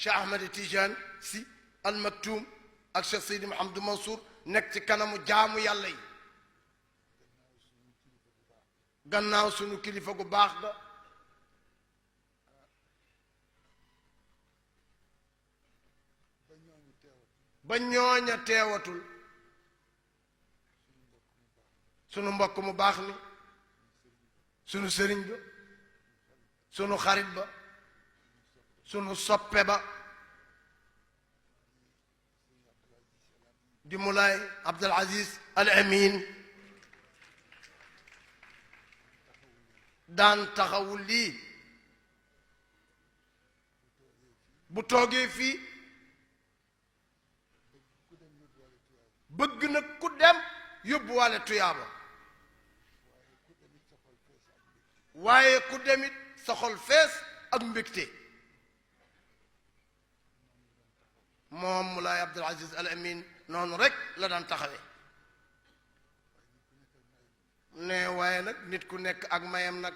Cheikh Ahmed Tidiane Sy Al Maktoum ak Cheikh Seydi Mouhamadou Mansour nekk ci kanamu jaamu yàlla yi gannaaw sunu kilifa gu baax ga ba ñooña teewatul sunu mbokk mu baax mi sunu sëriñ ba sunu xarit ba sunu soppe ba di Moulay Abdul Aziz Al Amin daan taxawul lii bu toogee fii bëgg na ku dem yóbbuwaale tuyaaba waaye ku demit sa xol fees ak mbégte moom Moulay Abdul Aziz Al Amin noonu rek la daan taxawee ne waaye nag nit ku nekk ak mayam nag